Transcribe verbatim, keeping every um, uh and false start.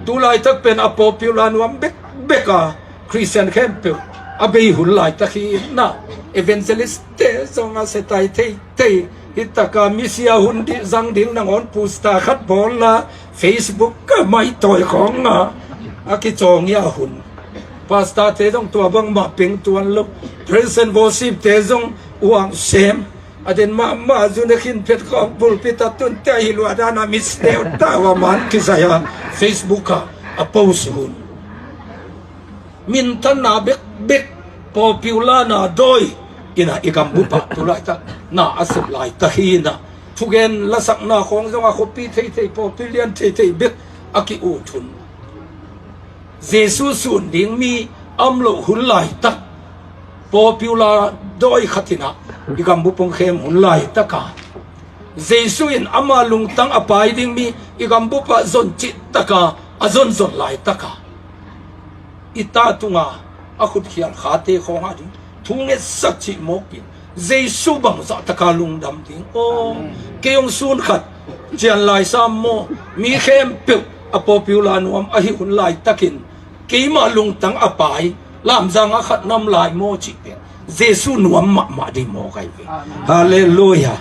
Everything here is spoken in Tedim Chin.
Tu laitak pen a popular nuam bekbek a, Christian khempeuh a bei hun laitak hi na. Evangelist te zong a setai theithei hi taka, misia hun dih zang ding nangawn pusta khat bawl la, Facebook ka mai tawi khawng a, a kicawng ia hun. Pastor te zong tua bangmah peng tuan lo. Praise and worship te zong uang sem. A den mahmah zun a khin phet khawng pulpit a tun te a hi lua dan a misneu ta ua man kizai a, Facebook a a post hun. Minthanna bekbek, popular na dawi ina i gambup ah tu laitak na a sep laitak hi ina. Thugen lasakna khawng zong a khuapi theithei, pawlpi lian theithei bek a ki-ut hun. Jesu sun ding mi a om loh hun laitak, popular dawi khat ina i gambup hong khem hun laitaka, Jesu in ama lungtang a pai ding mi i gambup ah zon cih taka a zonzon laitaka, i ta tunga a khutkhial khate khawng a ding thu ngetsak cih mawk in Jesu bangzah taka lungdam ding. Aw, kei hong sun khat cian lai sam maw, mi khempeuh a popular nuam a hi hun laitakin keimah lungtang a pai lamzang a khat nam lai maw cih pen Jesu nuam mahmah ding maw kai ve. Halleluiah.